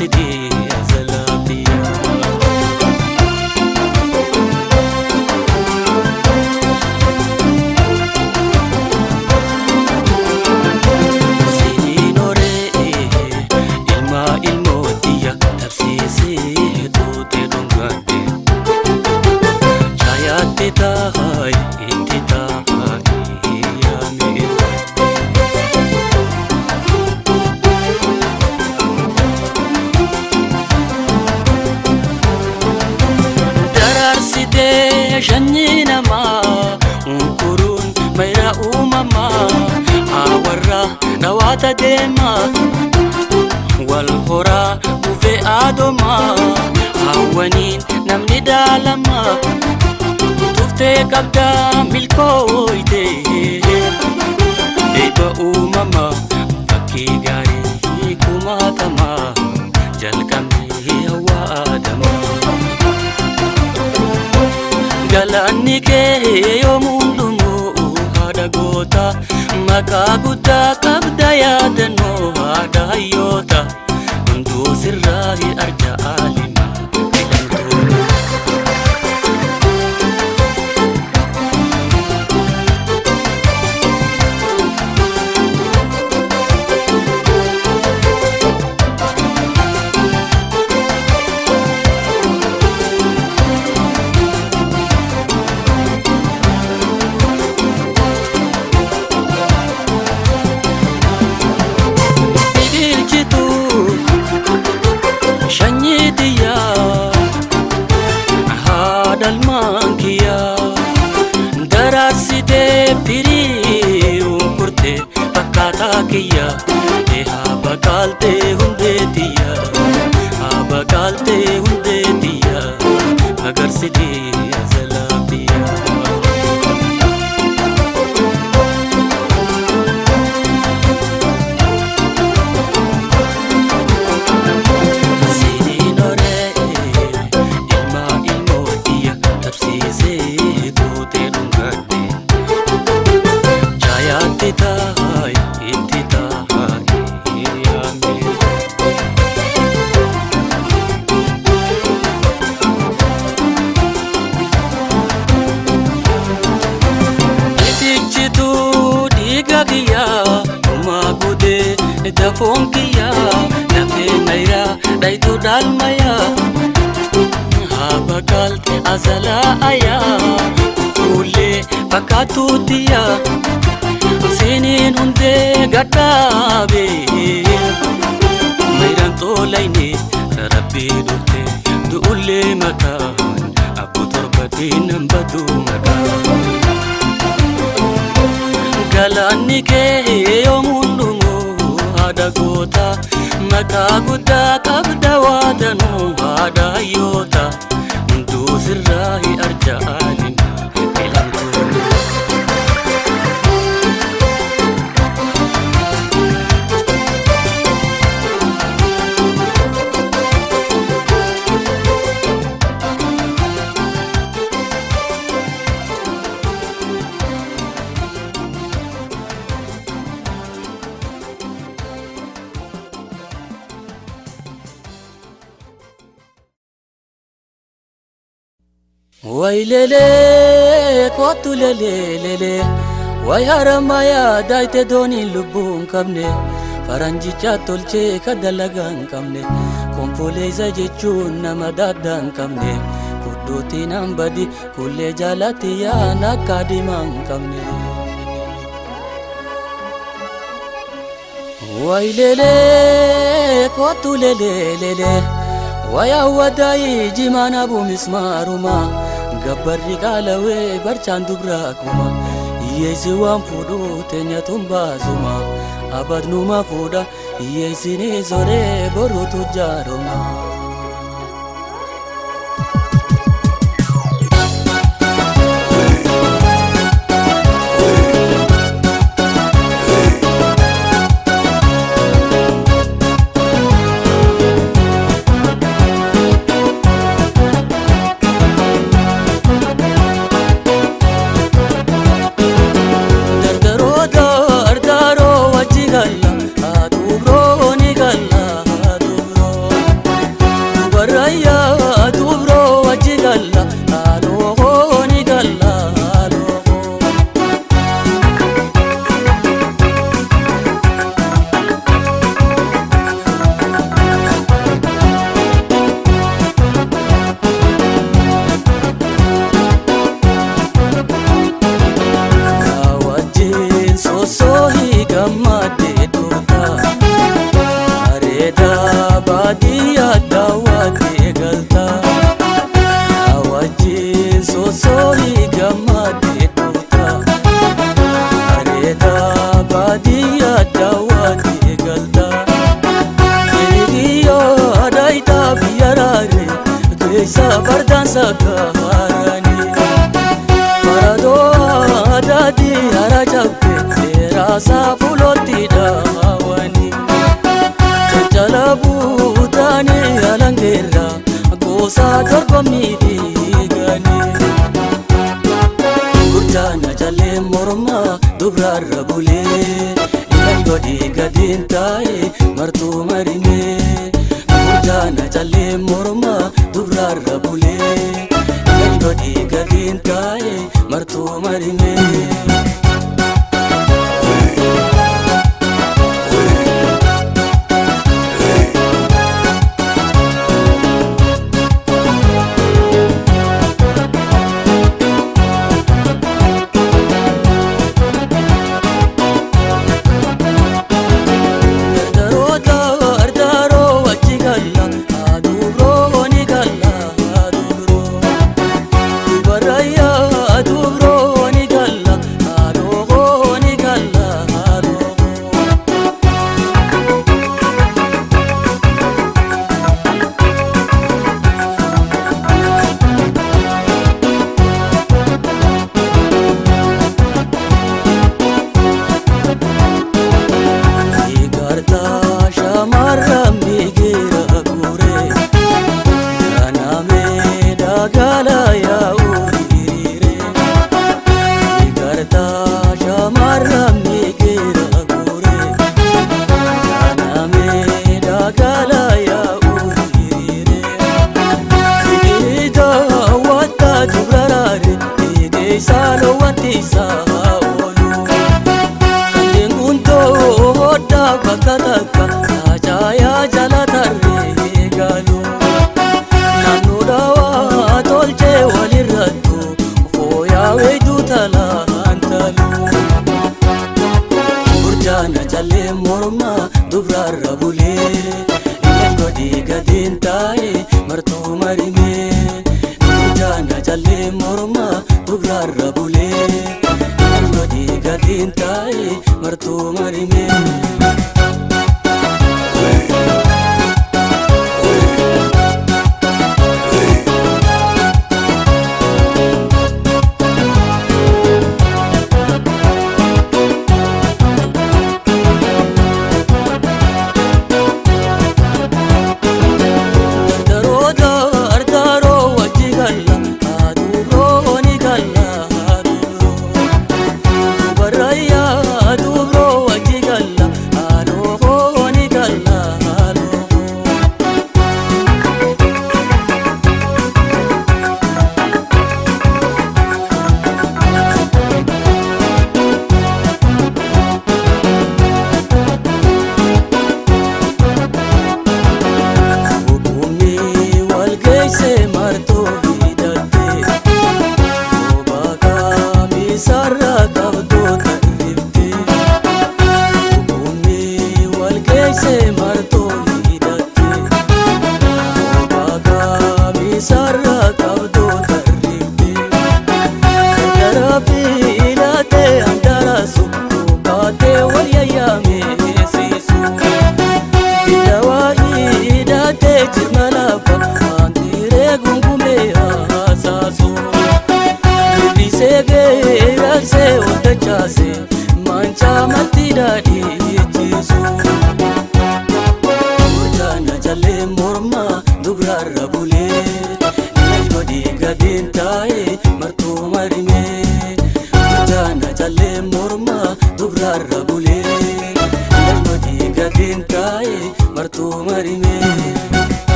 magarsitii azalaatiya. Siniin horee ilma ilmootiyya tabsiisee tuutee dhungatte. Chaayaatti taa'aa itti taa'aa yaamee. Daraarsitee shanyii namaa unkuruun mayra uumamaa hawarra dhawaata deemaa wal horaa dhufee aadomaa hawwaniin namni daalamaa tuftee qabdaa milkooyte eebba uumamaa fakkii gaarii kumaatamaa jalqabnee hawaa aadamaa. Galaanni kee yoomuun dhumu haadha goota maqaa guddaa qabda yaadannoo haadha hayyoota hunduu sirraa arja aalima filamtoota. Biqilchituu shanyii xiyyaa haadha ilmaan kiyyaa daraarsitee firii unkurtee fakkaataa kiyyaa haa baqaaltee hundee xiyyaa haa baqaaltee hundee xiyyaa magarsitii azalaatiyyaa. Siniin horee ilma ilmootiyya tabsiisee tuutee dhungatte. Chaayaatti taa'aa itti taa'aa yaamee. Itichituu dhiiga kiyyaa dhumaa guutee dafoon kiyyaa lafee mayraa dhayituu dhaalmayaa haa baqaalte azalaa ayaa fuullee fakkaattuutiyyaa seeniin hundee gadhaabee mayraan xoolayne rabbii dhufte du'ullee mataan abbu torbatiin nan badu maqaan. Galaanni kee yoomuun dhumu haadha goota maqaa guddaa qabda waadanuu haadha hayyoota hunduu sirraa arja aalima filamtoota. Waylele kootu lelelele way haramayaa daayite dooniin lubbuu hin qabne faranjicha tolchee ka dalagaa hin qabne konfoleessa jechuun nama daaddaa hin qabne fudduutiin hambadi kullee jaalatti yaan akka diimaa hin qabne. Waylele kootu lelelele way hawwadaayii jimaan abu mismaaruma. Gabbarri qaalawee barchaan dubraa kuma hiyyeessi waan fuudhu teenyatuun baasuma abadnuma fuudha hiyyeessini soree boruutu jaaroma. Galla, adubro ni galla, adubro. baadiyyaa daawwattee galta. Wajjin soosoorii gammadee dhufta. Bareeda baadiyyaa daawwattee galta. Hiriyyoo daayitaa biyya raaree keessa bardaan sakaaranii. Faradoo daadii hara cabbe dheeraasaa fuulootti dhaawanii. Caccala buutaanii alangeerra gosa dorgommii fiiganii. Gurjaana jallee mormaa dubraarra bulee ilaaloo dhiigatiin taa'e martuu marimee. Gurjaana jallee mormaa dubraarra bulee ilaaloo dhiigatiin taa'e martuu marimee.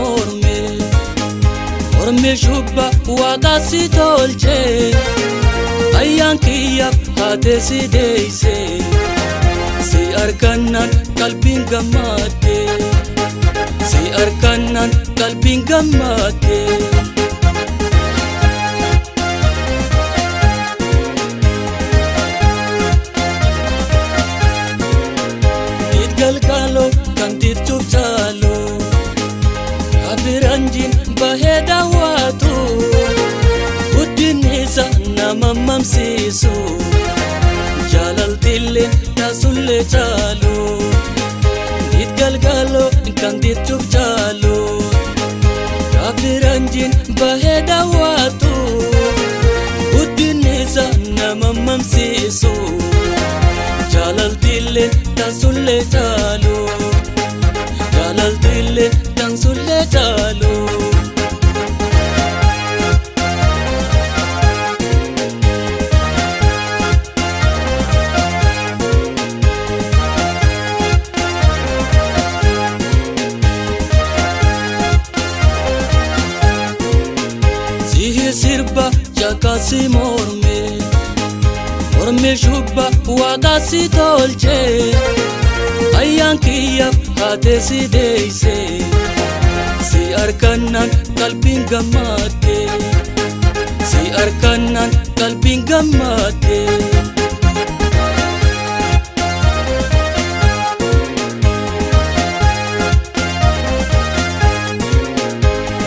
morme morme shubba waaqa si tolche ayyaan kiyyaaf haatee si deeyse si argannaan qalbiin gammadde si argannaan qalbiin gammadde. Galgalo kan dirtuuf caalu kabiranjiin bahee daawwatu guddinni isa nama mamsiisu jaalaltillee taasullee caalu dit galgalo kan dirtuuf caalu kabiranjiin bahee daawwatu guddinni isa nama mamsiisu. Jaalaltillee tansullee caalu jaalaltillee tansullee caalu. Sihi sirba jakasi morme. Morme shubba waaqa si tolche ayyaan kiyyaaf haatee si deeyse si argannaan qalbiin gammadde si argannaan qalbiin gammadde.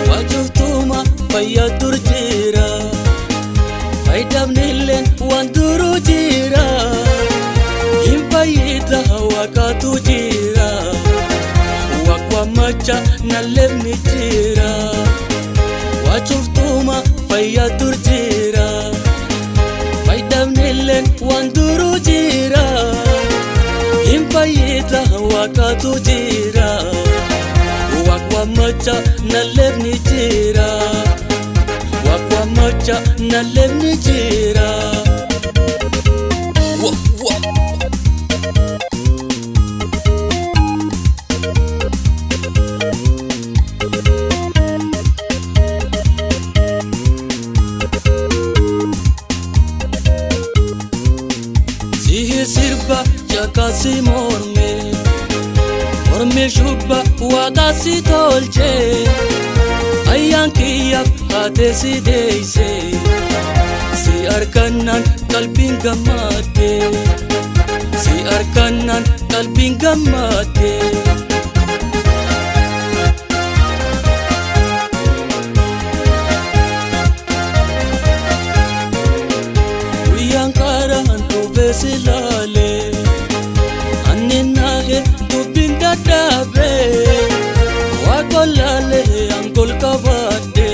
Waajjirtuma fayyaa dur jira. Fayyadamnilleen waan duruu jira hin fayyida waaqatu jira waaqwamacha nalleefni jira waacuftuma fayyaa dur jira fayyadamnilleen waan duruu jira hin fayyida waaqatu jira waaqwamacha nalleefni jira. Wakwamacha nalebni jira. Wa wa. Sihi sirba jakasi morme morme shubba waaqa si tolche ayyaan kiyyaaf haatee si deeyse si argannaan qalbiin gammadde si argannaan qalbiin gammadde. Guyyaan qaraan dhufee si laale anni naahee dubbiin dadhabee. Waaqolaalee angol qabaadhe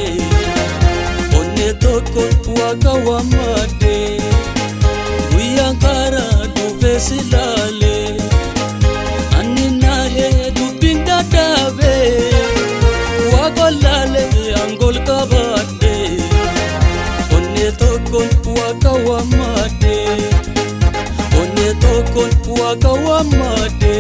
onnee tokko waaqa waammadhe guyyaan karaa dhufee si laale anni naahee dubbiin dadhabee waaqolaalee angol qabaadhe onnee tokko waaqa waammadhe onnee tokko waaqa waammadhe.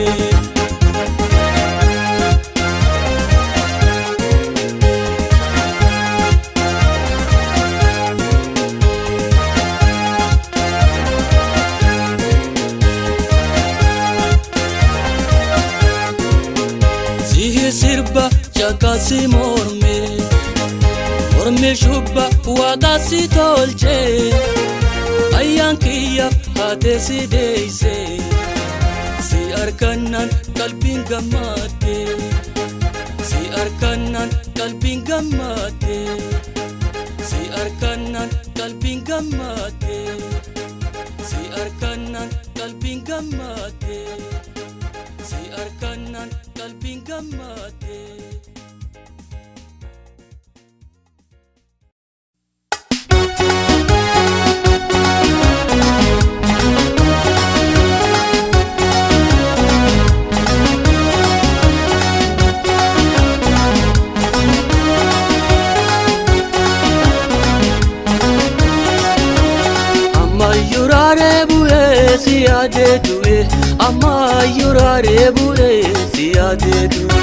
Sihi sirba jakasi morme morme shubba waaqa si tolche ayyaan kiyyaaf haatee si deeyse si argannaan qalbiin gammadde si argannaan qalbiin gammadde si argannaan qalbiin gammadde si argannaan qalbiin gammadde si argannaan qalbiin gammadde. Ammayyuraaree bu'ee si yaadee du'e ammayyuraaree bu'ee si yaadee du'e.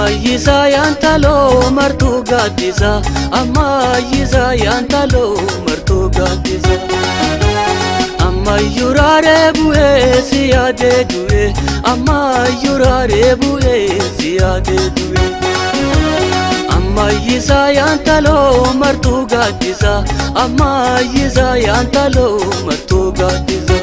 Ammayyisaa yaantaloo martuu gaaddisa ammayyisaa yaantaloo martuu gaaddisa. Ammayyuu raaree bu'ee si yaadee du'e ammayyuu raaree bu'ee si yaadee du'e. Ammayyisaa yaantaloo martuu gaaddisa ammayyisaa yaantaloo martuu gaaddisa.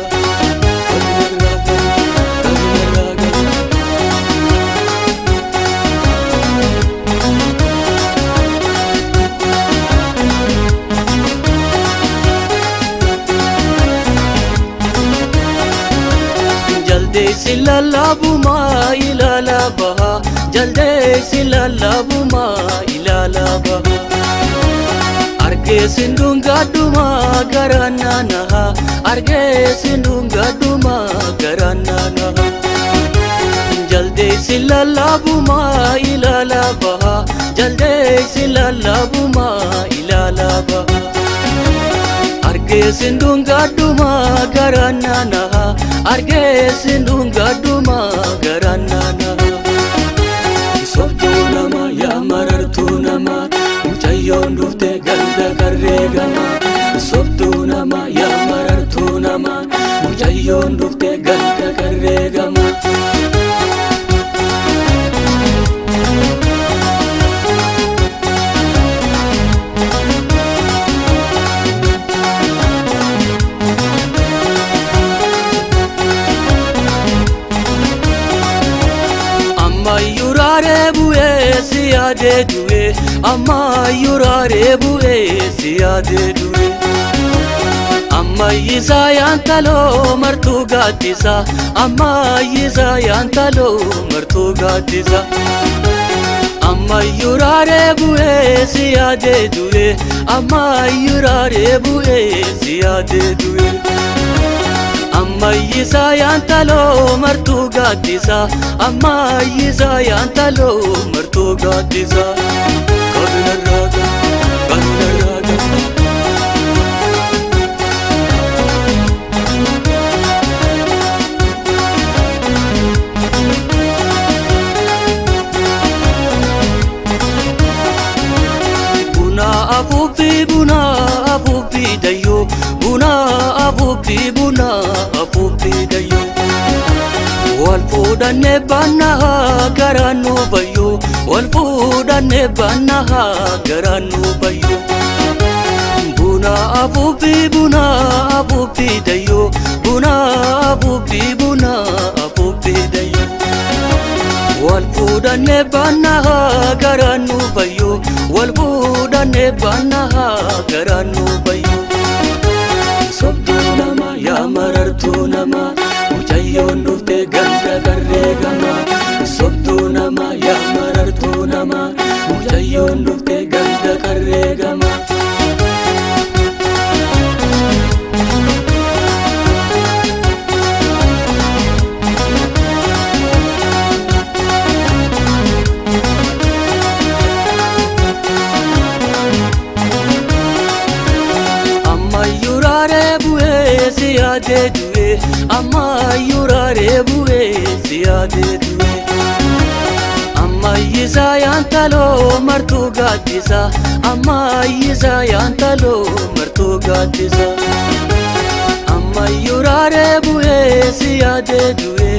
Jaldeessi lallaabumaa ilaalaa baha jaldeessi lallaabumaa ilaalaa baha. Argeessi ndungaadhumaa garaan naanaha argeessi ndungaadhumaa garaan naanaha. Jaldeessi lallaabumaa ilaalaa baha jaldeessi lallaabumaa ilaalaa baha. Argeessi ndungaadhumaa garaan naanaha argeessi ndungaadhumaa garaan naanaha. Sobduu nama yaa marartuu nama mucayyoon dhufte ganda qarree gama. Sobduu nama yaa marartuu nama mucayyoon dhufte ganda qarree gama. Ammayyuu raaree bu'ee si yaadee du'e ammayyuu raaree bu'ee si yaadee du'e. Ammayyisaa yaantaloo martuu gaaddisa ammayyisaa yaantaloo martuu gaaddisa. Ammayyuu raaree bu'ee si yaadee du'e ammayyuu raaree bu'ee si yaadee du'e. Ammayyisaa yaantaloo martuu gaaddisa ammayyisaa yaantaloo martuu gaaddisa. Kabina raaga kabina raaga. Buna afuufi buna afuufi dayyoo buna afuufi buna afuufi dayyoo. Wal fuudhannee baannaa garaan nu fayyoo wal fuudhannee baannaa garaan nu fayyoo. Buna afuufi buna afuufi dayyoo buna afuufi buna afuufi dayyoo. Wal fuudhannee baannaa garaan nu fayyoo wal fuudhannee baannaa garaan nu fayyoo. Sobduu nama yaa marartuu nama mucayyoon dhufte ganda qarree gama. Sobduu nama yaa marartuu nama mucayyoon dhufte ganda qarree gama. Ammayyuu raaree bu'ee si yaadee du'e ammayyuu raaree bu'ee si yaadee du'e. Ammayyisaa yaantaloo martuu gaaddisa ammayyisaa yaantaloo martuu gaaddisa. Ammayyuu raaree bu'ee si yaadee du'e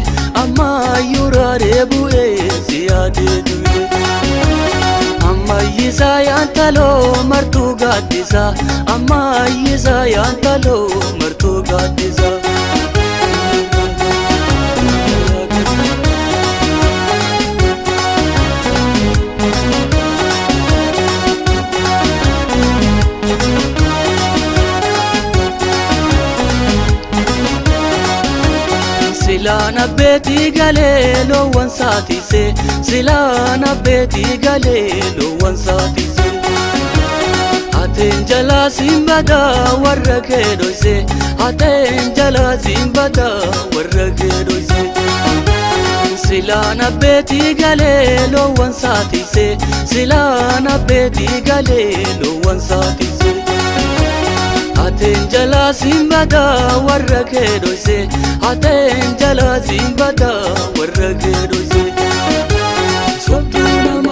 ammayyuu raaree bu'ee si yaadee du'e. Ammayyisaa yaantaloo martuu gaaddisa ammayyisaa yaantaloo martuu gaaddisa. Silaan abbeetii galee loowwan saatise silaan abbeetii galee loowwan saatise. Ateen jalaa simbadaa warra kee dhoyse ateen jalaa simbadaa warra kee dhoyse. Silaan abbeetii galee loowwan saatise silaan abbeetii galee loowwan saatise. Ateen jalaa simbadaa warra kee dhoyse ateen jalaa simbadaa warra kee dhoyse. Sobduu nama.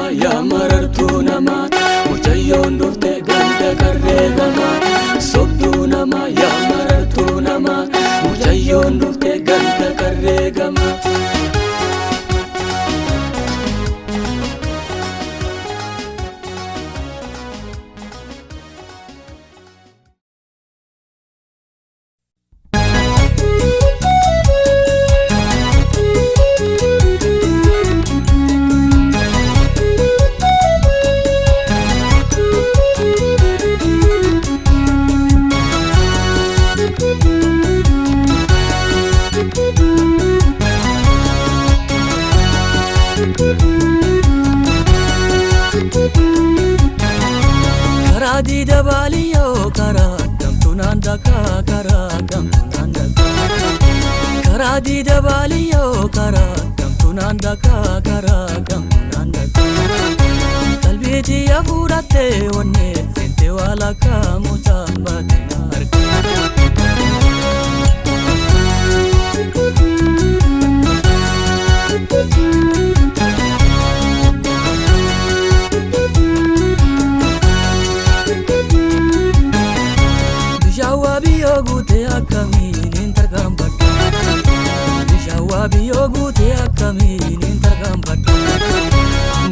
Karaa diida baaliyyoo karaa kamtu naan dhagaa karaa kamtu naan dhagaa. Qalbii yaa fuudhattee onnee seentee waa lakkaa mucaan baate na argaa. Bishaan waa biyyoo guutee akkamiin hin tarkaanfadhu. Bishaan waa biyyoo guutee akkamiin hin tarkaanfadhu.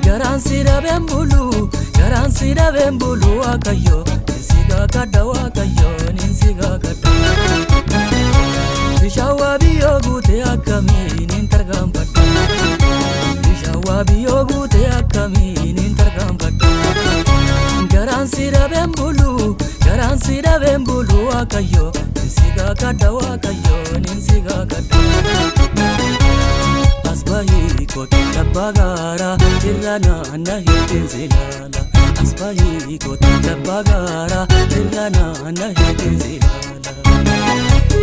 Garaan si dhabeen bulu, garaan si dhabeen bulu waaqayyo, ninsi gaakadha waaqayyo, ninsi gaakadha. Bishaan waa biyyoo guutee akkamiin hin tarkaanfadhu. Bishaan waa biyyoo guutee akkamiin hin tarkaanfadhu. Garaan si dhabeen bulu, garaan si dhabeen bulu waaqayyo, ninsi gaakadha waaqayyo, ninsi gaakadha. Asbaahii kooti labbaa gaaraa irra naanna hittiin silaala. Asbaahii kooti labbaa gaaraa irra naanna hittiin silaala.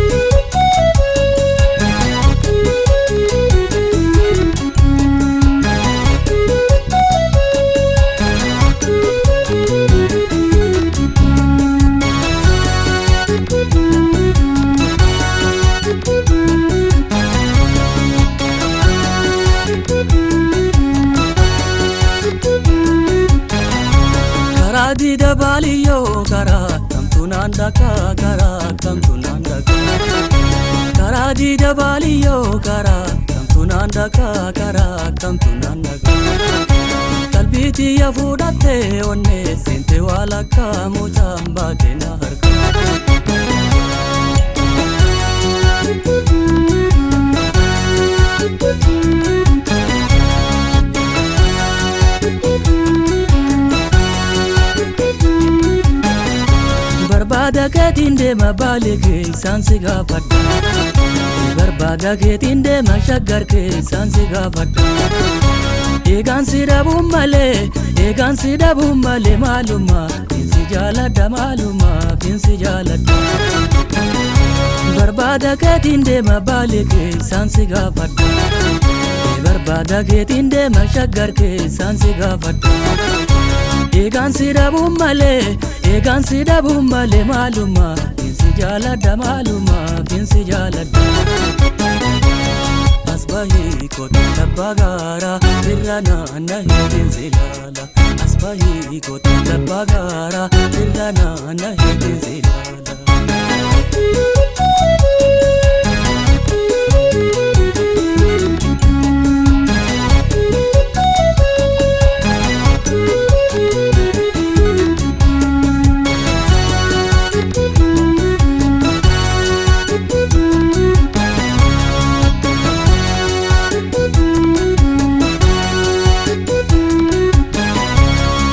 Karaa diida baaliyyoo karaa kamtu naan dhagaa karaa kamtu naan dhagaa. Karaa diida baaliyyoo karaa kamtu naan dhagaa karaa kamtu naan dhagaa. Qalbii tiyya fuudhattee onnee seentee waa lakkaa mucaan baate na harkaa. Barbaada keetiin deema baalee keessaan si gaafadha. Barbaada keetiin deema shaggar keessaan si gaafadha. Eegaan si dhabuun malee, eegaan si dhabuun malee maaluma, finsi jaaladha maaluma, finsi jaaladha. Barbaada keetiin deema baalee keessaan si gaafadha. Barbaada keetiin deema shaggar keessaan si gaafadha. Eegaan si dhabuun malee, eegaan si dhabuun malee maaluma, finsi jaaladha maaluma, finsi jaaladha. Asbaahii kooti labbaa gaaraa irra naanna hittiin silaala. Asbaahii kooti labbaa gaaraa irra naanna hittiin silaala.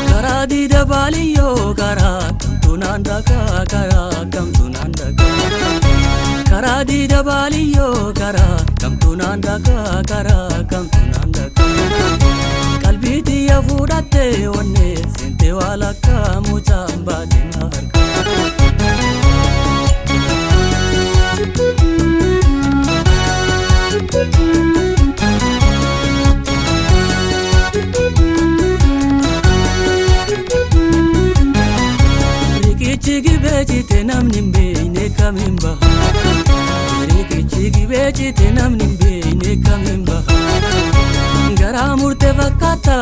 Karaa diida baaliyyoo karaa kamtu naan dhagaa karaa kamtu naan dhagaa. Karaa diida baaliyyoo karaa kamtu naan dhagaa karaa kamtu naan dhagaa. Qalbii tiyya fuudhattee onnee seentee waa lakkaa mucaan baate na harkaa. Riqichi gibee jite namni hin beekne kamiin baha. Riqichi gibee jite namni hin beekne kamiin baha. Garaa murtee fakkaata,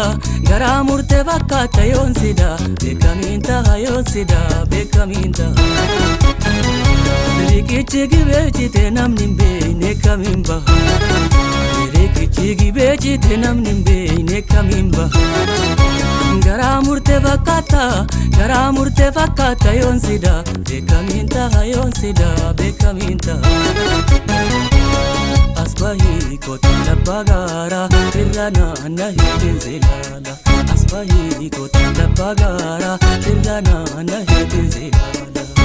garaa murtee fakkaata yoon sida, beekamiin taha yoon sida, beekamiin taha. Riqichi gibee jite namni hin beekne kamiin baha. Riqichi gibee jite namni hin beekne kamiin baha. Garaa murtee fakkaata, garaa murtee fakkaata yoon sida, beekamiin taha yoon sida, beekamiin taha. Asbaahii kooti labbaa gaaraa irra naanna hittiin silaala. Asbaahii kooti labbaa gaaraa irra naanna hittiin silaala.